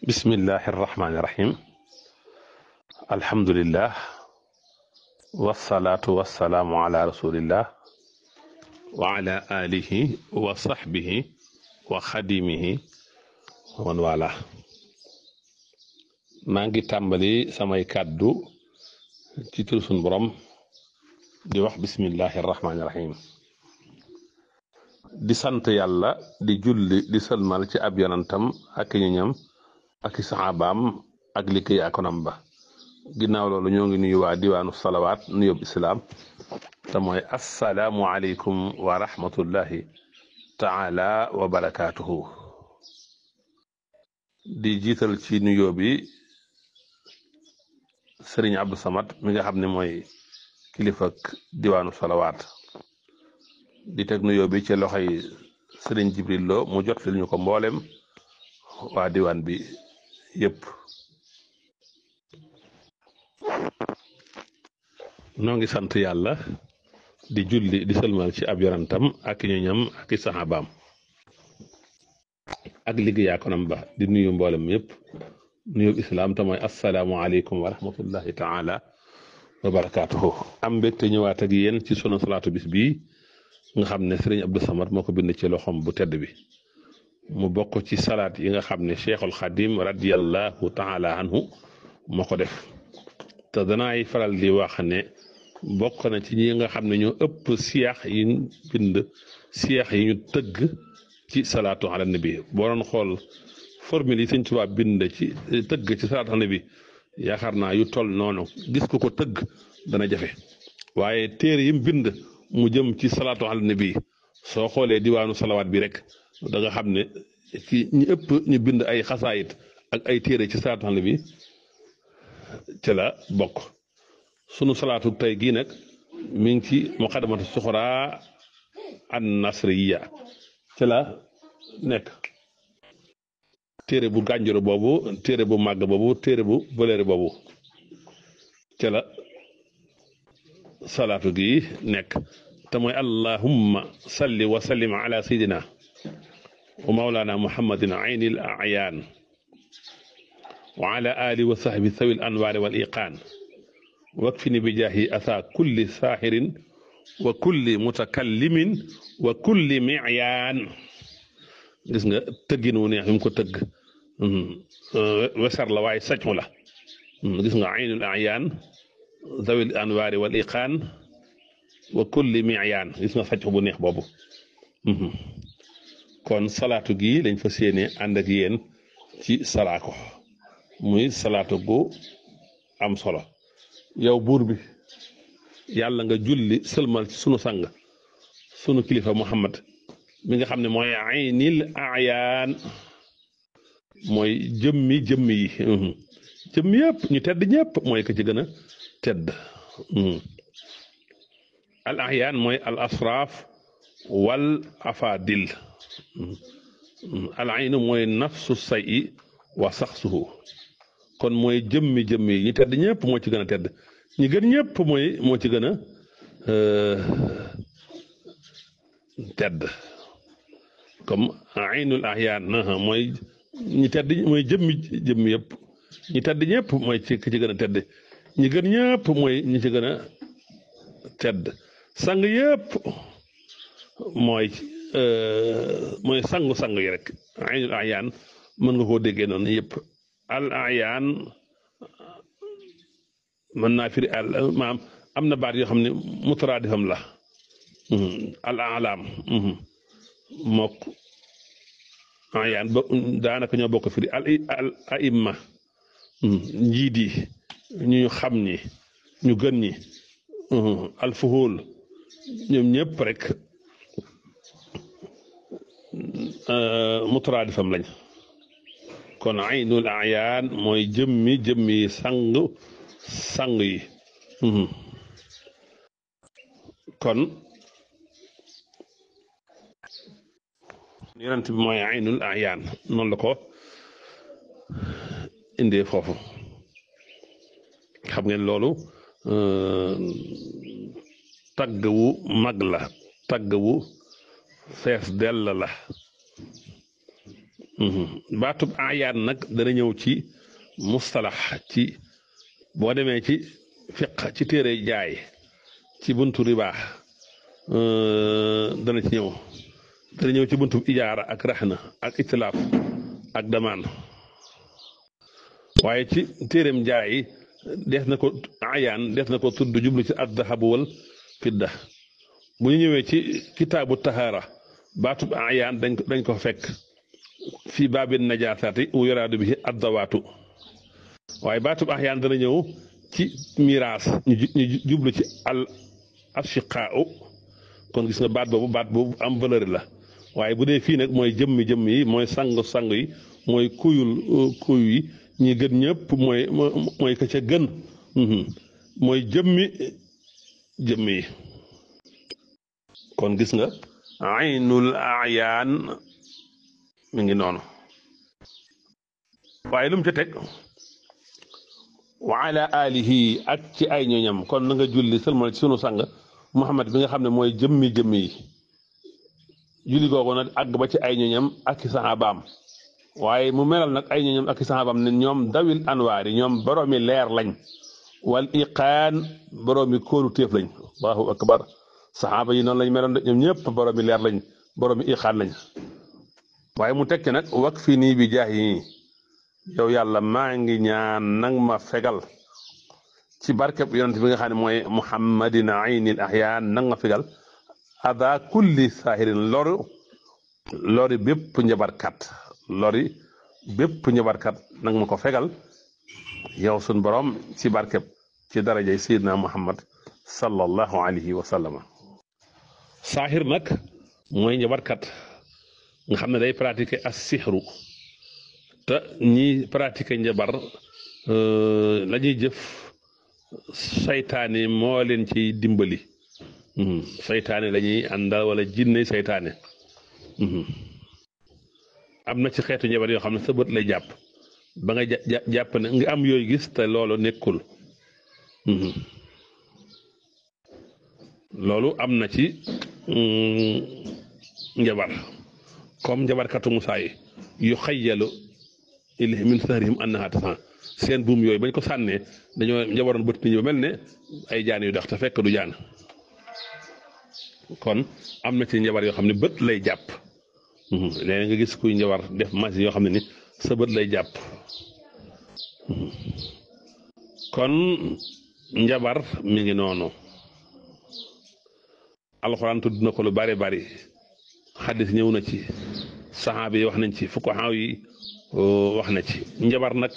bismillahi irrahmani irrahim alhamdulillah wasalaatu wasalaamu ala rasulillah wa ala alihi wa sahbihi wa xadimihi wan wala maa ngi tàmbali samay kàddu ci tur sun borom di wax bismillahi irrahmani irrahim di sant yàlla di julli di sëlmal ci ab yonantam ak ñoñam ak i saxaabaam ak liggéey akonam ba ginnaaw loolu ñoo ngi nuyu waa diwaanu salawaat nuyób islaam te mooy assalaamu aleykum wa rahmatullahi taala wa barakaatuhu di jiital ci nuyoo bi sëriñ Abdou Samad mi nga xam ne mooy kilifak diwaanu salawaat di teg nuyoo bi ci loxoy sëriñ Jibril Lo mu jot li ñu ko mboolem waa diwaan bi yëpp noo ngi sant yàlla di julli di sëlmal ci ab yonantam ak ñoñam ak i saxaabaam ak liggéeyaa konam ba di nuyu mboolem yëpp nuyu islaam te mooy asalaamualeykum wa rahmatullahi taala wa barakaatuhu am mbégte ñëwaat ak yéen ci sunu salaatu bis bii nga xam ne sëriñ Abdou Samad moo ko bind ci loxoom bu tedd bi mu bokk ci salaat yi nga xam ne cheikhul xadim radiallahu taala anhu moo ko def te danaay faral di wax ne bokk na ci ñi nga xam ne ñoo ëpp siyaax yi bind siyaax yi ñu tëgg ci salaatu ala nabi boo doon xool formule yi sëñ Tuubaa bind ci tëgg ci salaatu ala nabi yaakaar naa yu toll noonu gis ko tëgg dana jafe waaye téere yi mu bind mu jëm ci salaatu ala nabi soo xoolee diwaanu salawaat bi rek da nga xam ne ci ñi ëpp ñu bind ay xasaayit ak ay téere ci salaatu ala nabi ci la bokk sunu salaatu tey gii nag mi ngi ci muqaddamatu suxra an nasriya ci la nekk téere bu gànjoro boobu téere bu màgg boobu téere bu bëleere boobu ci la salaatu gi nekk te mooy allahumma salli wa sallim ala sayidina wa mawlana muhammadin aynil ayaan wa ala ali wa sahbi sawi al anwaari wal iqaan wakfini bi jaahi asa kulli saaxirin wa kulli mutakallimin wa kulli miyaan gis nga tëggin wu neex bi mu ko tëgg wesar la waaye sajmu la gis nga aynul ayaan sawi al anwaari wal iqaan wa kulli miyaan gis nga sajmu bu neex boobu kon salaatu gi lañ fa séene ànd ak yéen ci salaako muy salaatu gu am solo yow buur bi yàlla nga julli sëlmal ci sunu sang sunu kilifa Muhammad mi nga xam ne mooy aynil ayaan mooy jëmmi yi jëmmi yëpp ñu tedd ñëpp mooy ka ci gën a tedd al ayaan mooy al asraaf wal afadil al aynu mooy nafsu sayi wa saxsuhu kon mooy jëmmi yi ñu tedd ñëpp moo ci gën a tedd ñi gën ñëpp moo ci gën a tedd comme aynul ahyaan mooy ñi tedd mooy jëmmi yëpp ñi tedd ñëpp mooy ci gën a tedd ñi gën ñëpp mooy ñi ci gën a tedd sang yëpp mooy sangu yi rek aynul ahyaan mën nga koo déggee noonu yëpp al ayaan mën naa firi maam am na baat yoo xam ne mutaraadifam la al alaam mook ayaan daanaka ñoo bokk firi al aimma njiit yi ñu xam ñi ñu gën ñi al fuhul ñoom ñëpp rek mutaraadifam lañ kon aynul ayaan mooy jëmmi sang yi kon yonent bi mooy aynul ayaan noonu la ko indee foofu xam ngeen loolu tagg wu mag la tagg wu fees dell la baatub ayaan nag dana ñëw ci mustalax ci boo demee ci fiq ci téere jaay ci buntu ribaa dana ci ñëw dana ñëw ci buntu ijaara ak raxna ak itilaaf ak damaan waaye ci téereem jaay def na ko ayaan def na ko tudd jublu ci addahabu wal fidda bu ñu ñëwee ci kitaabu tahaara baatub ayaan dañ ko fekk fii baabin najaasaati u yoraadu bi addawaatu waaye baatub ayaan dana ñëw ci miraas ñu jublu ci al ashiqaau kon gis nga baat boobu am valeur la waaye bu dee fii nag mooy jëmm yi mooy sang yi mooy kuyu yi ñi gën ñëpp mooy ka ca gën mooy jëmmi yi kon gis nga aynul ayaan mi ngi noonu waaye lu mu ca teg wa ala alihi ak ci ay ñoñam kon na nga julli sëlmal ci sunu sang Muhammad bi nga xam ne mooy jëmmi yi julli googu nag àgg ba ci ay ñoñam ak i saxaabaam waaye mu melal nag ay ñoñam ak i saxaabaam ne ñoom dawil anwaari ñoom boroomi leer lañ wal iqaan boroomi kóolu téef lañ allahu akbar saxaaba yi noonu lañ meloon de ñoom ñëpp boroomi leer lañ boroomi iqaan lañ waaye mu tekki nag wak fii nii bi jaax yi yow yàlla maa ngi ñaan nang ma fegal ci barkeb yonent bi nga xam ne mooy muhammadin aynil ahyaan nang ma fegal ada kulli saahirin lori bépp njabarkat nang ma ko fegal yow sun borom ci barkeb ci darajay sayidna muhammad sallallahu alayhi wa sallama saahir nag mooy njabarkat nga xam ne day pratiquer as sixru te ñi pratiquer njabar la ñuy jëf saytaane moo leen ci dimbali saytaane la ñuy àndal wala jinne saytaane am na ci xeetu njabar yoo xam ne sa bët lay jàpp ba nga jàpp ne nga am yooyu gis te loolu nekkul loolu am na ci njabar comme njabarkatu Musaa yi yu xayyalu ilayhi min sahrihim annahaa tasaa seen buum yooyu bañ ko sànnee dañoo njabaroon bët nit ñi ba mel ne ay jaan yu dox te fekk du jaan kon am na ci njabar yoo xam ne bët lay jàpp léegi nga gis kuy njabar def machine yoo xam ne ni sa bët lay jàpp kon njabar mi ngi noonu alxuraan tudd na ko lu bari bari xaddis ñëw na ci saxaaba yi wax nañ ci fuqahaa yi wax na ci njabar nag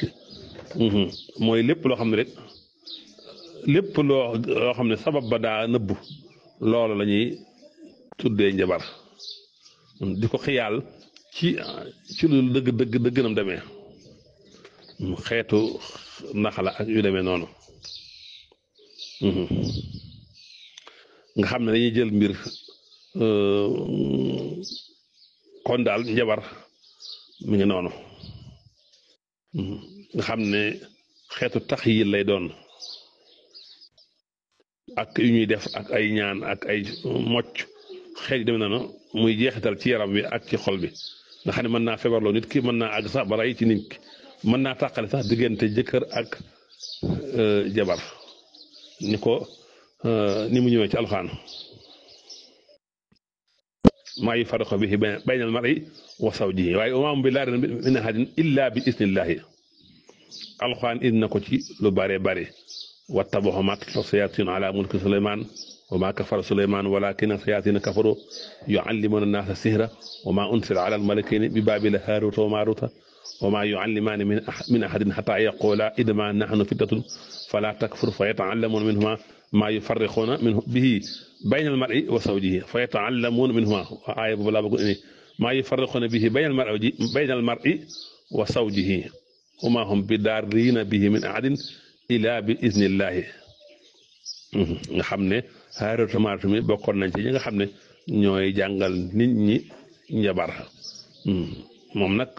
mooy lépp loo xam ne rek lépp loo xam ne sabab ba daa nëbbu loolu la ñuy tuddee njabar di ko xiyaal ci lu dëgg nam demee xeetu naxala ak yu demee noonu nga xam ne dañuy jël mbir kon daal njabar mi ngi noonu nga xam ne xeetu tax yi lay doon ak yu ñuy def ak ay ñaan ak ay mocc xeet yu demee noonu muy jeexital ci yaram wi ak ci xol bi nga xam ne mën naa feebarloo nit ki mën naa àgg sax ba rey ci nit ki mën naa tàqale sax diggante jëkkër ak jabar ni mu ñëwee ci alxaan maa yufarriqu bihi bayna al-mar'i wa zawjihi waaye wa maa hum bi daarin min ahadin illa bi isnillahi alxaan indi na ko ci lu bare bare wattaba'u maa tatlu shayaatiinu ala mulki Suleymaan wa maa kafara Suleymaan walaakinna shayaatiina kafaruu yu'allimuuna an-naasa sihra wa maa unzila ala al-malakayni bi baabila haaruuta wa maaruuta wa maa yu'allimaani min ahadin hattaa yaquulaa innamaa nahnu fitnatun falaa takfur fa yata'allamuuna minhumaa maa yufarriquuna bihi bayna al-mar'i wa zawjihi fa yata'allamuuna minhumaa aaya boobu laa bëgg ni maa yufarriquuna bihi bayna al-mar'i wa zawjihi wa maa hum bi daarriina bihi min ahadin illaa bi iznillaahi nga xam ne Haaruuta Maaruuta mi bokkoon nañ ci ñi nga xam ne ñooy jàngal nit ñi njabar moom nag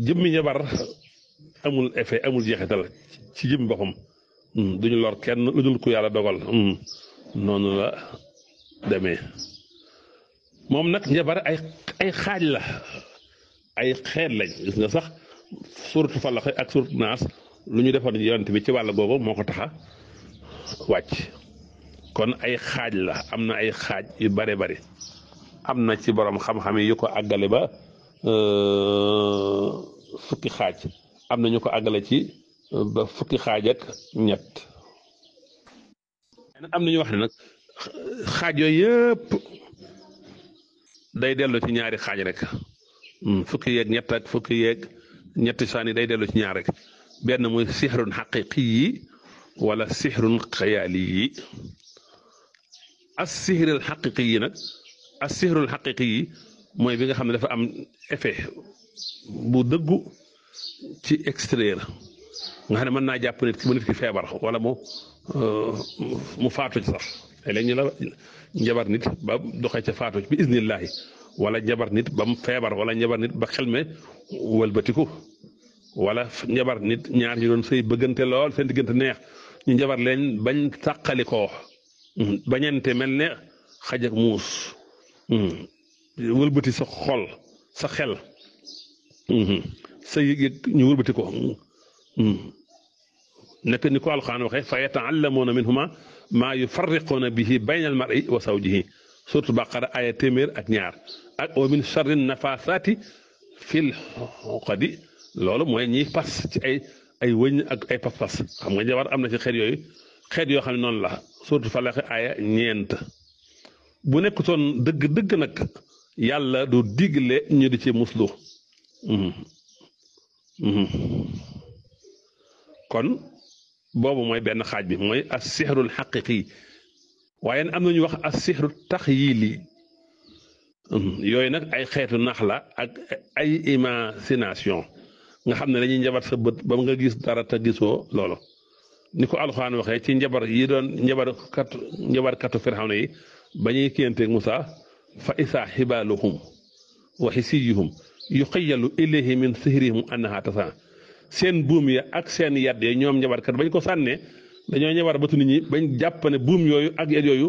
jëmmi njabar amul effet amul jeexital ci jëmmi boppam duñu lor kenn lu dul ku yàlla dogal noonu la demee moom nag njabar ay xaaj la ay xeet lañ gis nga sax suratu Falaq ak suratu Naas lu ñu defoon yonent bi ci wàll googu moo ko taxa wàcc kon ay xaaj la am na ay xaaj yu bare bari am na ci borom xam-xam yi yu ko àggale ba fukki xaaj am na ñu ko àggale ci ba fukki xaaj ak ñett am na ñu wax ne nag xaaj yooyu yëpp day dellu ci ñaari xaaj rek fukki yeeg ñett ak fukki yeeg ñetti saani day dellu ci ñaar rek benn muy sixrun xaqiqi yi wala sixrun xayaali yi as sixrul xaqiqi yi nag as sixrul xaqiqi yi mooy bi nga xam ne dafa am effet bu dëggu ci extérieur nga xam ne mën naa jàpp nit ki ba nit ki feebar wala mu faatu ci sax léeg-léeg ñu la njabar nit ba doxee ca faatu ci bi isnillahi wala njabar nit ba mu feebar wala njabar nit ba xel me wëlbatiku wala njabar nit ñaar ñu doon sëy bëggante lool seen diggante neex ñu njabar leen bañ tàqalikoo bañante mel ne xaj ak muus wëlbati sa xol sa xel sa yëg ñu wëlbati ko nekk ni ko alxuraan waxee fa yataallamuuna minhuma maa yufarriquuna bihi bayna al mar'i wa zawjihi surtout Baqara aya téeméer ak ñaar ak wa min charri nafasaati fil uqadi loolu mooy ñiy pas ci ay wëñ ak ay pas-pas xam nga jabar am na ci xeet yooyu xeet yoo xam ne noonu la surtout Falaq aya ñeent bu nekkutoon dëgg-dëgg nag yàlla du digle ñu di ci muslu kon boobu mooy benn xaaj bi mooy as sixrul xaqiqi waaye am na ñu wax as sixru taxyili yooyu nag ay xeetu nax la ak ay imagination nga xam ne dañuy njabar sa bët ba nga gis dara te gisoo loolu ni ko alxuraan waxee ci njabar yi doon njabarkatu Firawna yi ba ñuy kéenteeg Musa fa isaa xibaaluhum wa xisiyuhum yuxayyalu ilayhi min sihrihim annaha tasaa seen buum ya ak seen yat ya ñoom njabarkat bañ ko sànnee dañoo njabar bëtu nit ñi bañ jàpp ne buum yooyu ak yat yooyu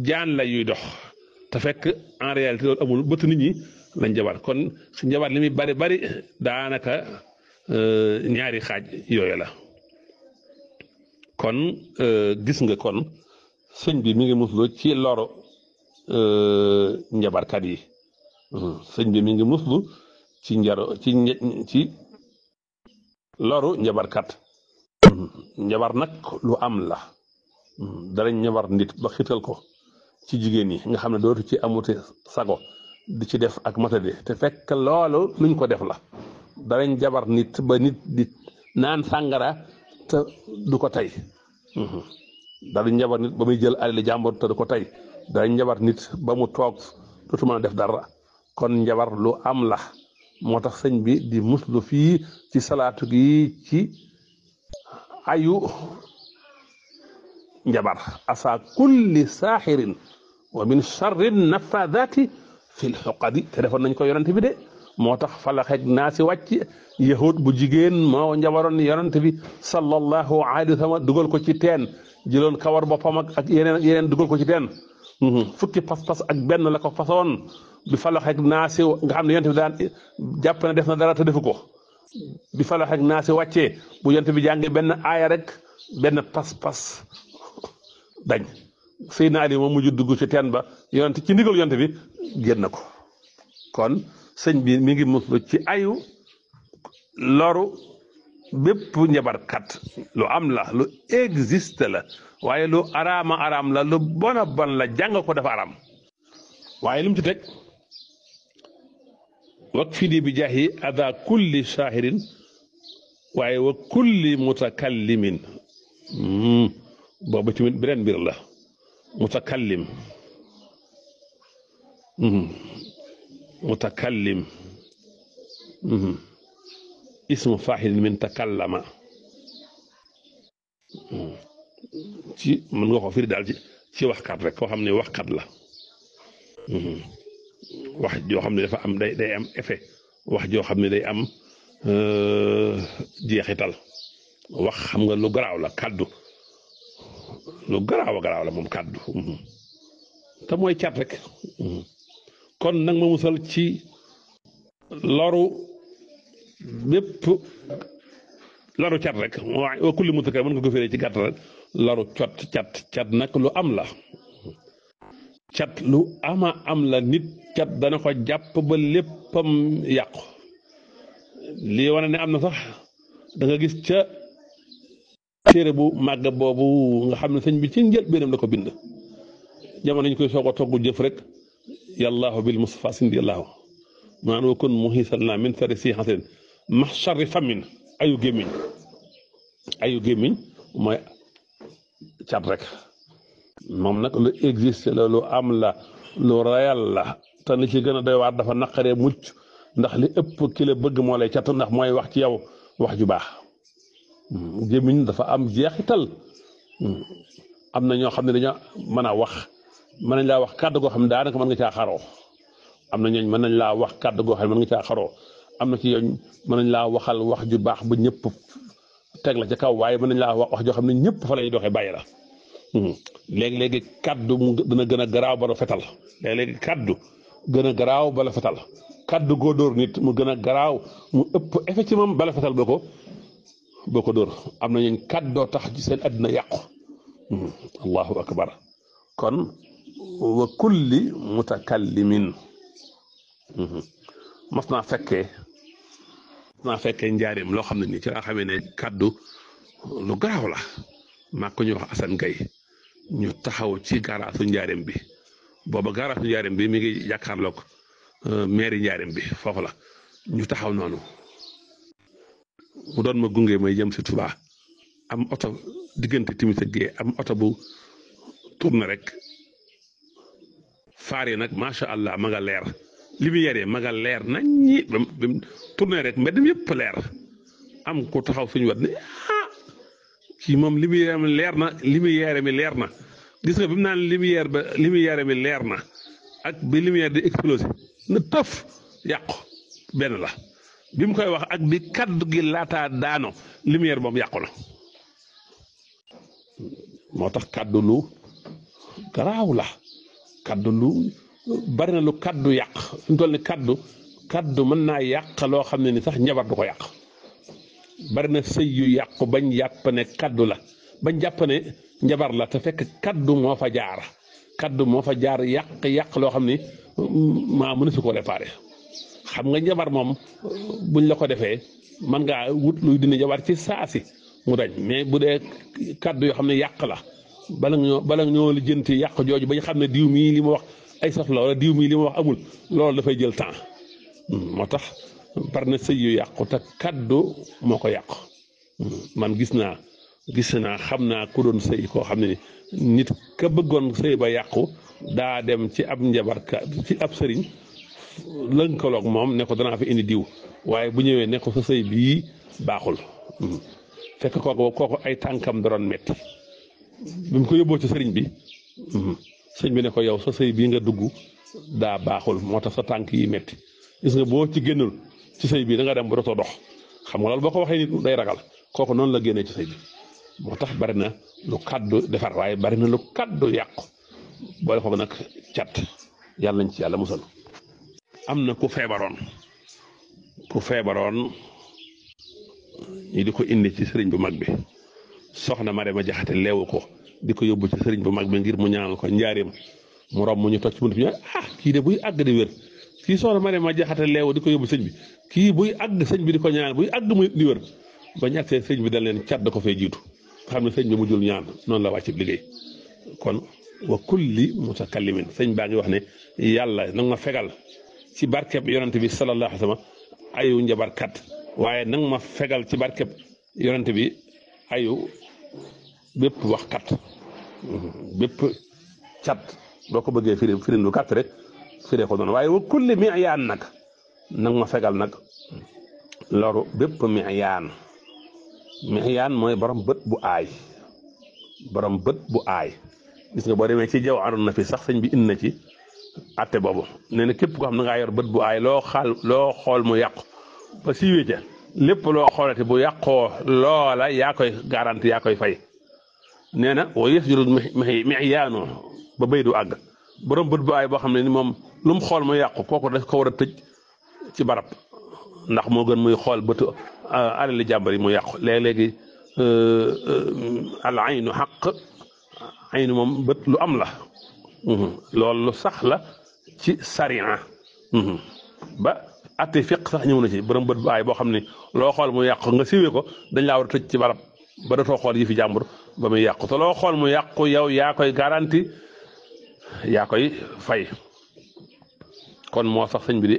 jaan la yuy dox te fekk en réalité loolu amul bëtu nit ñi lañ njabar kon njabar li muy bari bari daanaka ñaari xaaj yooyu la kon gis nga kon sëñ bi mi ngi muslu ci loro njabarkat yi sëñ bi mi ngi muslu ci ci loru njabarkat njabar nag lu am la danañ njabar nit ba xital ko ci jigéen ñi nga xam ne dootu ci amute sago di ci def ak matadi te fekk loolu luñ ko def la danañ jabar nit ba nit di naan sàngara te du ko tey danañ njabar nit ba muy jël alali jàmbur te du ko tey danañ njabar nit ba mu toog dootu mën a def dara kon njabar lu am la moo tax sëñ bi di muslu fii ci salaatu gi ci ayu njabar asa kulli saaxirin wa min charri nafadaati fi lxuqadi te defoon nañ ko yonent bi de moo tax Falaq ak Naas wàcc yahud bu jigéen moo njabaroon yonent bi sallallahu alayhi wa sallam dugal ko ci teen jëloon kawar boppam ak yeneen dugal ko ci teen fukki pas-pas ak benn la ko façon bi Falaq ak Naas nga xam ne yonent bi daan jàpp ne def na dara te defu ko bi Falaq ak Naas wàccee bu yonent bi jàngee benn aaya rek benn pas-pas dañ Seydina Ali moom mujj dugg ci teen ba yonent ci ndigal yonent bi génn ko kon sëñ bi mi ngi muslu ci ayu loru bépp njabarkat lu am la lu existe la waaye lu araam la lu bon a bon la jàng ko dafa araam waaye lu mu ci teg wak fii bi jaahi ada kulli shaahirin waaye wa kulli mutakallimin boobu tamit beneen mbir la mutakallim ismu faaxilin min takallama ci mën nga ko firi daal ci waxkat rek koo xam ne waxkat la wax joo xam ne dafa am day am effet wax joo xam ne day am jeexital wax xam nga lu garaaw la kàddu lu garaaw a garaaw la moom kàddu te mooy cat rek kon nag ma musal ci loru bépp loru cat rek wa kulli mutakar mën nga ko firee ci gàtt rek loru cat nag lu am la cat lu am la nit cat dana ko jàpp ba léppam yàqu lii wane ne am na sax da nga gis ca téere bu màgg boobu nga xam ne sëñ bi ci njëlbéenam la ko bind jamono ñu koy soog a togg jëf rek yàllaahu bil mustafa sindi yàllaahu maanaam wa kun muhisan na min sari si xasin max charri famin ayu gémmiñ mooy cat rek moom nag lu existe la lu am la lu réel la te li ci gën a doy waar dafa naqaree mucc ndax li ëpp ki la bëgg moo lay cat ndax mooy wax ci yow wax ju baax gémmiñ dafa am jeexital am na ñoo xam ne dañoo mën a wax mën nañ laa wax kàddu goo xam ne daanaka mën nga caa xaroo am na ñooñ mën nañ laa wax kàddu goo xam ne mën nga caa xaroo am na ci yooñ mën nañ laa waxal wax ju baax ba ñëpp teg la ca kaw waaye mën nañ laa wax joo xam ne ñëpp fa lay doxee bàyyi la léegi kaddu mu dana gën a garaaw ba la fetal léegi kaddu gën a garaaw ba la fetal kaddu goo dóor nit mu gën a garaaw mu ëpp effectivement bala fetal boo ko dóor am na ñooñ kaddoo tax ci seen àddina yàqu allahu akbar kon wa kulli mutakallimin mas naa fekkee njaarim loo xam ne nii ci laa xamee ne kaddu lu garaaw la maa ko ñu wax Assane Gueye ñu taxaw ci garaasu njaarim bi booba garaasu njaarim bi mi ngi jàkkaarloog mairie njaarim bi foofu la ñu taxaw noonu mu doon ma gunge may jëm si Touba am oto diggante timis ak gee am oto bu tourné rek faar yi nag macha allah ma nga leer li mu yeree ma nga leer nañ ñi ba mu tourné rek mbedd mi yëpp leer am ko taxaw suñu wat ne kii moom li mu leer na li mu yeere mi leer na gis nga bi mu naan li mu yeere mi leer na ak bi lumière di explosé na tëf yàqu benn la bi mu koy wax ak bi kaddu gi laataa daano lumière moom yàqu na moo tax kaddu lu garaaw la kaddu lu bari na lu kaddu yàq fi mu toll ni kaddu mën naa yàq loo xam ne ni sax njabar du ko yàq bari na sëy yu yàqu bañ jàpp ne kaddu la bañ jàpp ne njabar la te fekk kaddu moo fa jaar yàq loo xam ni maa mënu si ko réparé xam nga njabar moom buñ la ko defee mën ngaa wut luy dina njabar ci saasi mu dañ mais bu dee kaddu yoo xam ne yàq la bala ñoo lijjanti yàq jooju bañ xam ne diw mii li ma wax ay saf la wala diw mii li ma wax amul loolu dafay jël temps moo tax bari na sëy yu yàqu te kaddu moo ko yàqu man gis naa xam naa ku doon sëy koo xam ne nit ka bëggoon sëy ba yàqu daa dem ci ab njabarka ci ab sëriñ lënkaloog moom ne ko danaa fi indi diw waaye bu ñëwee ne ko sa sëy bii baaxul fekk kooku ay tànkam da doon metti bi mu ko yóbboo ci sëriñ bi sëriñ bi ne ko yow sa sëy bii nga dugg daa baaxul moo tax sa tànk yi metti gis nga boo ci génnul ci sëy bii da nga dem ba dootoo dox xam nga loolu boo ko waxee nit day ragal kooku noonu la génnee ci sëy bi moo tax bari na lu kaddu defar waaye bari na lu kaddu yàqu boole ko nag cat yàlla nañ ci yàlla musal am na ku feebaroon ñi di ko indi ci sëriñ bu mag bi soxna Marema Jaxate leewu ko di ko yóbbu ci sëriñ bu mag bi ngir mu ñaanal ko njaareem mu romb mu ñu toj ci bunt bi kii de buy àgg di wér kii soxna Marema Jaxate leewu di ko yóbbu sëñ bi kii buy àgg sëñ bi di ko ñaan buy àgg muy di wér ba ñàkk seen sëñ bi dal leen cat da ko fay jiitu xam ne sëñ bi mujjul ñaan noonu la wàcc liggéey kon wa kulli mutakallimin sëñ baa ngi wax ne yàlla nag ma fegal ci barkeb yonante bi sallallahu alayhi wa sallam ayu njabarkat waaye nag ma fegal ci barkeb yonante bi ayu bépp waxkat bépp cat boo ko bëggee firin lu gàtt rek firee ko noonu waaye wa kulli miyaan nag ma fegal nag loru bépp miyaan mooy borom bët bu aay gis nga boo demee ci jaw aroon na fi sax sëñ bi indi na ci atte boobu nee na képp koo xam ne ngaa yor bët bu aay loo xool mu yàqu ba siiwee ca lépp loo xoolati bu yàqoo loola yaa koy garanti yaa koy fay nee na wa yasjurul miyaanu ba bay du àgg borom bët bu aay boo xam ne ni moom lu mu xool mu yàqu kooku daf ko war a tëj ci barab ndax moo gën muy xool bëtu alali jàmbar yi mu yàqu léegi al aynu xaq aynu moom bët lu am la loolu lu sax la ci sariya ba atti fiq sax ñëw na ci borom bët bu aay boo xam ne loo xool mu yàqu nga siwee ko dañ laa war a tëj ci barab ba dootoo xool yi fi jàmbur ba muy yàqu te loo xool mu yàqu yow yaa koy garanti yaa koy fay kon moo sax sëñ bi di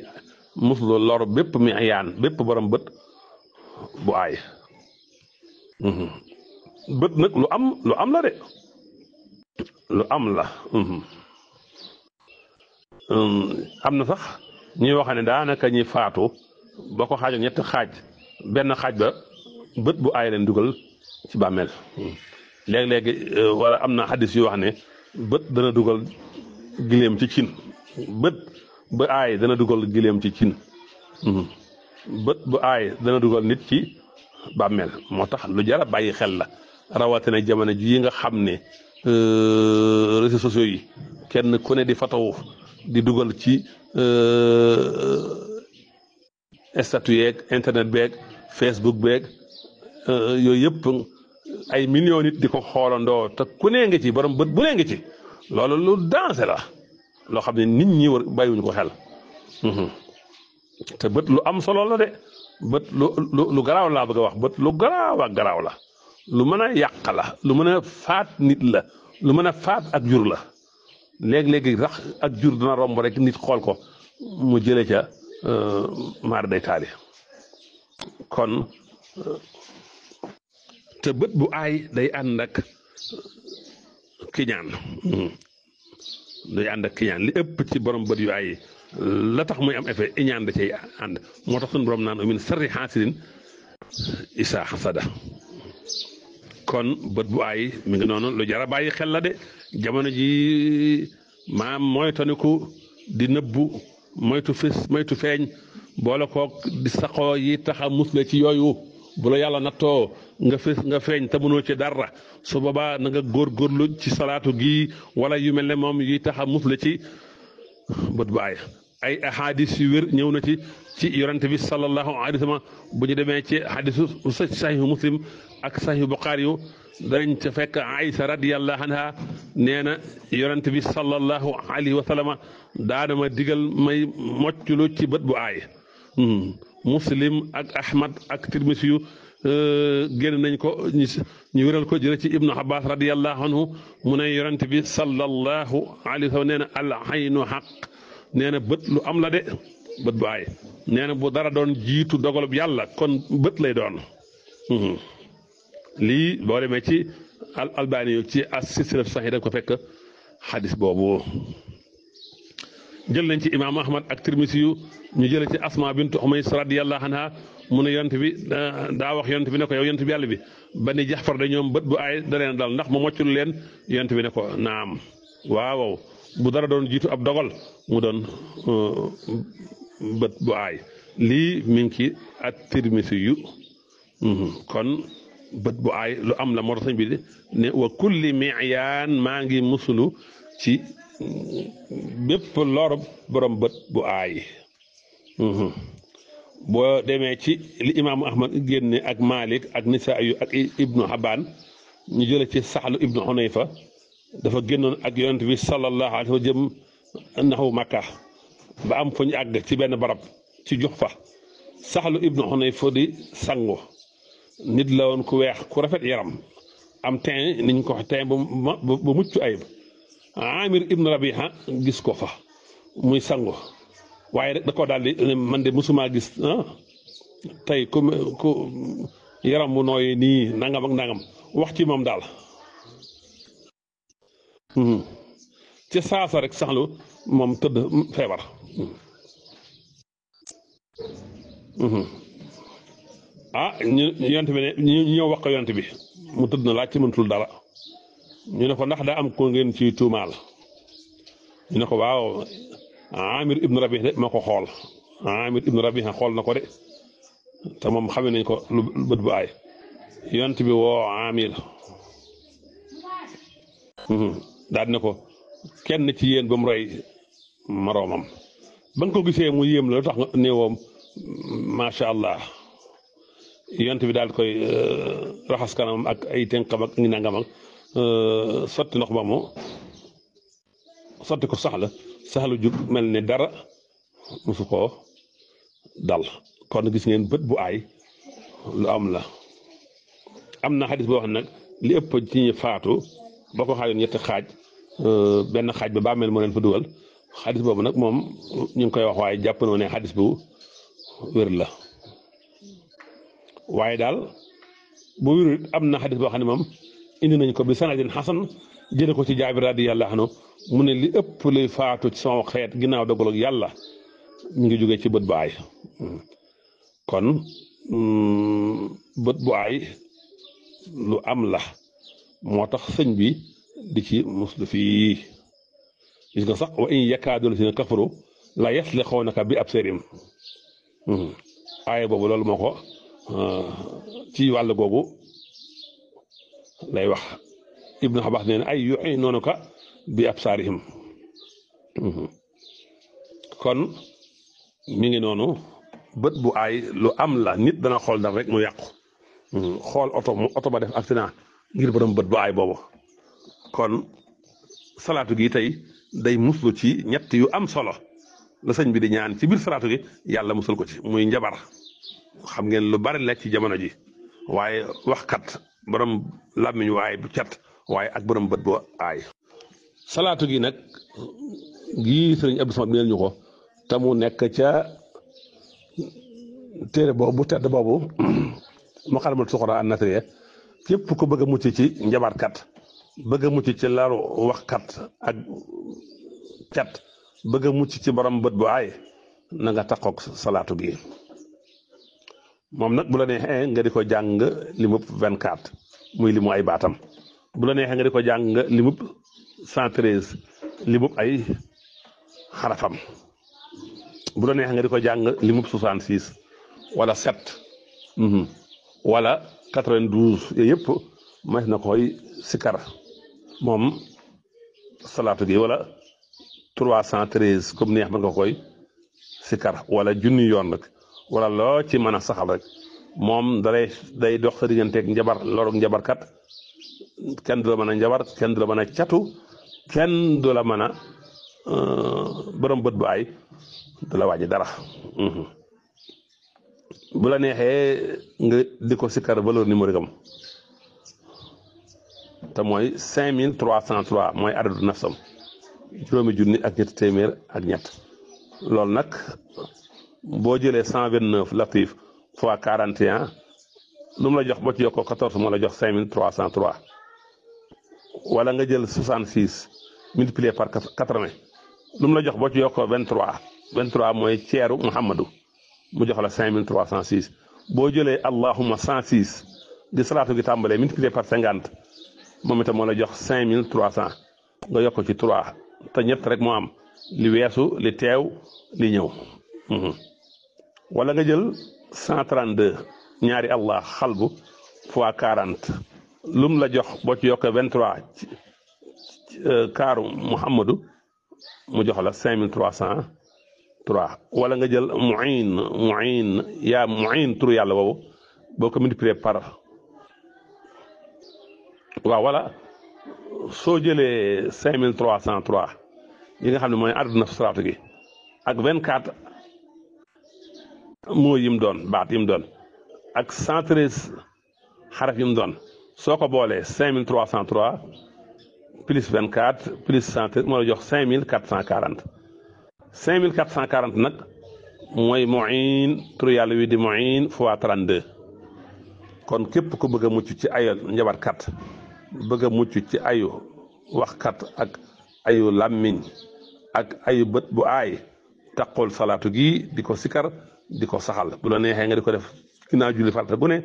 muslu lor bépp mi ayaan bépp borom bët bu aay bët nag lu am la de lu am la am na sax ñuy wax ne daanaka ñi faatu boo ko xaajoon ñetti xaaj benn xaaj ba bët bu aay leen dugal ci bàmmeel léegi-léegi wala am na xadis yu wax ne bët dana dugal gileem ci cin bët bu aay dana dugal gileem ci cin bët bu aay dana dugal nit ci bàmmeel moo tax lu jar a bàyyi xel la rawatina jamono ji nga xam ne réseaux sociaux yi kenn ku ne di fatawu di dugal ci statut yeeg internet beeg Facebook beeg yooyu yëpp ay millions nit di ko xoolandoo te ku ne ngi ci borom bët bu ne ngi ci loolu lu danger la loo xam ne nit ñi war bàyyiwuñu ko xel te bët lu am solo la de bët lu garaaw laa bëgg a wax bët lu garaaw ak garaaw la lu mën a yàq la lu mën a faat nit la lu mën a faat ak jur la léegi-léegi sax ak jur dina romb rek nit xool ko mu jële ca maar day taali kon te bët bu aay day ànd ak kiñaan day ànd ak kiñaan li ëpp ci borom bët yu aay la tax muy am effet iñaan da cay ànd moo tax suñu borom naan min sarri xaasidin isaa xasada kon bët bu aay mi ngi noonu lu jar a bàyyi xel la de jamono ji maam moytaniku di nëbbu moytu fis moytu feeñ boole kook di saxoo yi tax a musle ci yooyu bu la yàlla nattoo nga fis nga feeñ te mënoo ci dara su boobaa na nga góorgóorlu ci salaatu gi wala yu mel ne moom yi tax a musle ci bët bu aay ay ahadis yu wér ñëw na ci yonente bi sallallahu alayhi wa sallam bu ñu demee ci hadisu sahihu muslim ak sahihu buxaari yu danañ ca fekk Aïsa radiyallahu anha nee na yonente bi sallallahu alayhi wa sallam daana ma digal may mocculu ci bët bu aay muslim ak ahmad ak tirmisi yu génn nañ ko ñu wéral ko jële ci ibnu abbas radiyallahu anhu mu ne yonente bi sallallahu alayhi wa sallam nee na al aynu xaq nee na bët lu am la de bët bu aay nee na bu dara doon jiitu dogalub yàlla kon bët lay doon lii boo demee ci al albani yu ci as silsilatu saxiix da ko fekk xadis boobu jël nañ ci imaamu ahmad ak tirmisi yu ñu jële ci asma bintu umays radiyallahu anha mu ne yonent bi daa wax yonent bi ne ko yow yonent bi yàlla bi bani jaxfar da ñoom bët bu aay da leen dal ndax ma moccul leen yonent bi ne ko naam waaw bu dara doon jiitu ab dogal mu doon bët bu aay lii mi ngi ci at tirmisi yu kon bët bu aay lu am la moo tax sëñ bi ne wa kulli miyaan maa ngi musulu ci bépp lor borom bët bu aay boo demee ci li imaamu ahmad génne ak malik ak nisaa yu ak ibnu habaan ñu jële ci saxlu ibnu xunayfa dafa génnoon ak yonent bi sallallahu alayhi wa jëm naxu makka ba am fu ñu àgg ci benn barab ci jox fa saxlu ibnu xunayfa di sangu nit la woon ku weex ku rafet yaram am teen niñ ko wax teen ba mucc ayib amir ibnu rabiha gis ko fa muy sangu waaye rek da ko daal di man de musuma gis tey ku yaram bu nooy nii nangam ak nangam wax ci moom daal ci saasa rek saxlu moom tëdd feebar ñu yonent bi ne ñu ñëw wax ko yonent bi mu tëdd na laaj ci mëntul dara ñu ne ko ndax daa am ko ngeen ci tuumaal ñu ne ko waaw amir ibnu rabi de moo ko xool amir ibnu rabi xool na ko de te moom xamee nañ ko lu bët bu aay yonent bi woo amir daal ne ko kenn ci yéen ba mu roy moroomam ba nga ko gisee mu yéem la lu tax nga néewoom macha allah yont bi daal koy raxas kanam ak ay tënkam ak ngi nangam ak sotti ndox ba mu sotti ko saxlu jug mel ni dara musu koo dal. kon gis ngeen bët bu aay lu am la. am na xadis boo xam nag li ëpp ci ñi faatu boo ko xaajoon ñetti xaaj benn xaaj ba bàmmeel moo leen fa dugal. xadis boobu nag moom ñu ngi koy wax waaye jàpp noo ne xadis bu wér la. waaye daal bu wér am na xadis boo xam ne moom indi nañ ko bi sanadin xasan jële ko ci Jaabir radiyallahu anhu mu ne li ëpp luy faatu ci sama xeet ginnaaw dogal ak yàlla ñu ngi jógee ci bët bu aay. kon bët bu aay lu am la moo tax sëñ bi di ci muslu fii. gis nga sax wa in yakaadu llaziina kafaru la yasliquunaka bi absaarihim aaya boobu loolu moo ko ci wàll googu lay wax. Ibnu Abbas nee na ay yu'iinuunaka bi absaarihim. kon mi ngi noonu bët bu aay lu am la. nit dana xool dara rek mu yàqu. xool oto ba def accident ngir borom bët bu aay boobu. kon salaatu gi tey day muslu ci ñett yu am solo la sëñ bi di ñaan ci biir salaatu gi yàlla musul ko ci muy njabar. xam ngeen lu bari la ci jamono ji waaye waxkat borom làmmiñ waaye bu cat waaye ak borom bët bu aay. salaatu gi nag gii sëriñ Abdou Samad neel ñu ko te mu nekk ca téere boobu bu tedd boobu Muqaddamatus Suxraa an-Nasriyya képp ko bëgg a mucc ci njabarkat bëgg a mucc ci laru waxkat ak cat bëgg a mucc ci borom bët bu aay na nga takkook salaatu gi. moom nag bu la neexee nga di ko jàng limub 24 muy limu ay baatam. bu la neexee nga di ko jàng limub 113 limub ay xarafam. bu la neexee nga di ko jàng limub 66 wala 7 wala 92 yooyu yëpp mas na koy sikar moom salaatu gi wala 313 comme neex mën nga koy sikar wala junni yoon rek wala loo ci mën a saxal rek moom day dox sa digganteeg njabar lorug njabarkat kenn du la mën a njabar kenn du la mën a catu kenn du la mën a borom bët bu ay du la wàññi dara. bu la neexee nga di ko sikkar valeur numérique am te mooy 5303 mooy adadu nafsam juróomi junni ak ñetti téeméer ak ñett. loolu nag boo jëlee 129 latif fois 41 lu mu la jox boo ci yokkoo 14 moo la jox 5303 wala nga jël 66 multiplié par 80 lu mu la jox boo ci yokkoo 23 mooy ceeru Muhammadu mu jox la 5306 boo jëlee allahumma 106 di salaatu gi tàmbalee multiplié par 50 moom itam moo la jox 5300 nga yokk ci 3 te ñett rek moo am li weesu li teew li ñëw. wala nga jël 132 ñaari allah xalbu fois 40 lum la jox boo ci yokkee 23 kaaru Muhammadu mu jox la 5303 wala nga jël muin yaa muin turu yàlla boobu boo ko multiplier par waaw wala soo jëlee 5303 yi nga xam ne mooy àdduna salaatu gi ak 24 moo yim doon baat yim doon ak 113 xaraf yim doon soo ko boolee 5303 plus 24 plus 113 moo la jox 5440 5440 nag mooy muin turu yàlla wi di muin fois 32 kon képp ku bëgg a mucc ci ayu njabarkat bëgg a mucc ci ayu waxkat ak ayu làmmiñ ak ayu bët bu aay taqul salaatu gi di ko sikar di ko saxal bu la neexee nga di ko def ginnaaw julli farata gu ne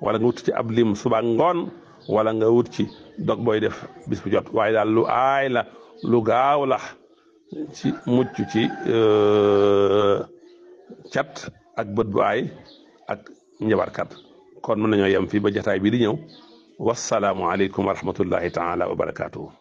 wala nga wut ci ab lim suba ngoon wala nga wut ci dog booy def bis bu jot waaye daal lu aay la lu gaaw la ci mucc ci cat ak bët bu aay ak njabarkat kon mën nañoo yem fii ba jataay bi di ñëw wassalaamu aleykum wa rahmatullahi taala wa barakaatuhu.